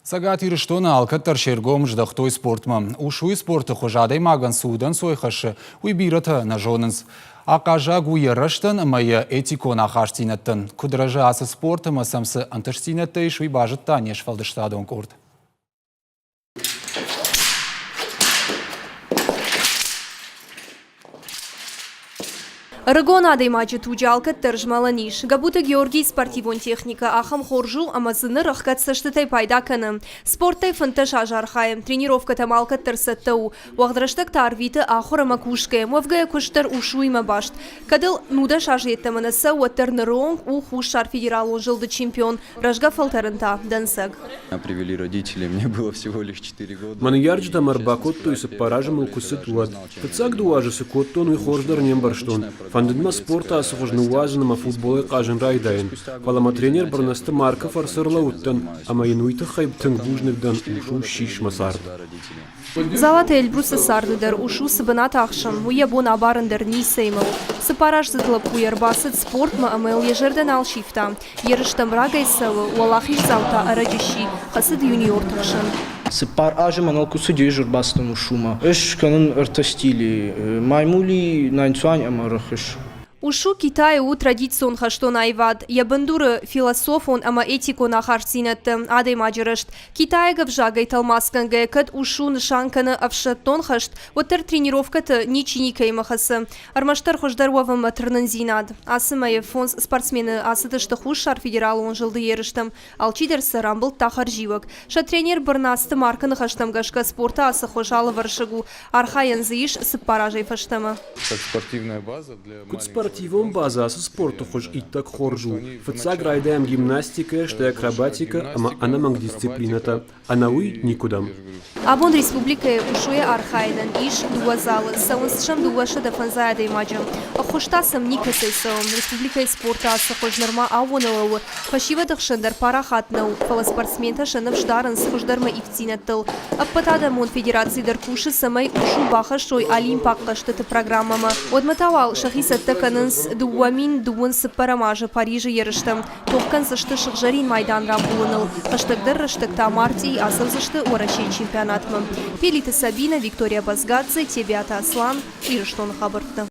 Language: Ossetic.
Цӕгат Ирыстоны алкӕддӕр се ргом здӕхтой спортмӕ. Ушуйы спорты хуыз адӕймагӕн цы удӕнцой хӕссы, уый бирӕтӕ нӕ зонынц. Ахъаззаг у йӕ рӕзтӕн ӕмӕ йӕ этикон ахастдзинӕдтӕн. Куыд рӕзы ацы спорт ӕмӕ сӕм цы ӕнтыстдзинӕдтӕ ис, уый базыдта не сфӕлдыстадон къорд. Ӕрыгон адӕймаджы туджы алкӕддӕр змӕлӕн ис. Гӕбуты Георгийы спортивон техникӕ ахӕм хорз у, ӕмӕ дзы ныр ӕхгӕд цӕстытӕй пайда кӕны. Спорттӕй 15 азы архайы, тренировкӕтӕм алкӕддӕр цӕттӕ у. Уӕгъд рӕстӕг та ӕрвиты ахуыр ӕмӕ кусгӕ. Уӕвгӕ йӕ куыст дӕр ушуимӕ баст. Кӕд ыл 19 азы йеддӕмӕ нӕ цӕуы, уӕддӕр ныры онг у Хуссар Федералон зылды чемпион. Рӕзгӕ фӕлтӕрӕн та дӕнцӕг. Мӕ ныййарджытӕ мӕ ӕрбакодтой, цыппар азы мыл куы цыд, уӕд. Фыццаг дыууӕ азы цы кодтон, уый хорз дӕр не мбӕрстон. Фӕндыд мӕ спорты ацы хуыз ныууадзын ӕмӕ футболӕй хъазын райдайын. Фӕлӕ мӕ тренер Бырнацты Маркы фӕрцы ӕрлӕууыдтӕн ӕмӕ йын уый тыххӕй тынг бузныг дӕн, ушу ссис мӕ цард. Дзалаты Эльбрусы царды дӕр ушу цы бынат ахсы, уый йӕ бон абарын дӕр ницӕимӕ у. Цыппараздзыд лӕппуйӕ ӕрбацыд спортмӕ ӕмӕ йыл йӕ зӕрдӕ нал сивта. Ерыстӕм рагӕй цӕуы, уӕлахиздзау та ӕрӕджы сси, хӕцыд юниорты хсӕн. Цыппар азы мӕныл куы цыди, ӕз ӕрбацыдтӕн Ушумӕ. Ӕз кӕнын ӕртӕ стили: маймули, наньцуань ӕмӕ рӕхыс. Ушу Китайы у традицион хӕстон аивад, йӕ бындуры философон ӕмӕ этикон ахастдзинӕдты, адӕймаджы рӕзт. Китайаг ӕвзагӕй тӕлмацгӕнгӕйӕ кӕд ушу нысан кӕны ӕфсӕддон хӕст, уӕддӕр тренировкӕты ничи никӕимӕ хӕцы. Ӕрмӕстдӕр хуыздӕр уӕвынмӕ тырнындзинад. Ацы мӕйы фондз спортсмены ацыдысты Хуссар Федералон зылды ерыстӕм. Алчидӕр сӕ рамбылдта хӕрзиуӕг. Сӕ тренер Бырнацты Маркы ныхӕстӕм гӕсгӕ спорты ацы хуыз алывӕрсыг у. Архайӕн дзы ис цыппар азӕй фӕстӕмӕ. Куыд спортивон базӕ ацы спорты хуыз иттӕг хорз у. Фыццаг райдайӕм гимнастикӕйӕ, стӕй акробатикӕ ӕмӕ ӕнӕмӕнг дисциплинӕтӕ. Ӕнӕуый никуыдӕм. Абон республикӕйы ушуйы архайынӕн ис дыууӕ залы, цӕуынц сӕм 205 адӕймаджы. Ӕххуыс та сӕм никӕцӕй цӕуы. Республикӕйы спорты ацы хуыз нырма аууоны лӕууы. Фӕсивӕды хсӕн дӕр парахат нӕу, фӕлӕ спортсментӕ сӕ ныфс дарынц хуыздӕрмӕ ивддзинӕдтыл. Ӕппӕтадӕмон федераци дӕр кусы, цӕмӕй ушу бахӕссой Олимпаг хъӕзтыты программӕмӕ. Уӕдмӕ та уал сӕхи цӕттӕ кӕнынц 2024 азы Парижы ерыстӕм. Тох кӕндзысты сыгъзӕрин майдан рамбулыныл. Хӕстӕгдӕр рӕстӕг та мартъийы ацӕудзысты Уӕрӕсейы чемпионатмӕ. Пелиты Сабинӕ, Виктория Базгадзе, Тебиаты Аслан, Ирыстоны хабӕрттӕ.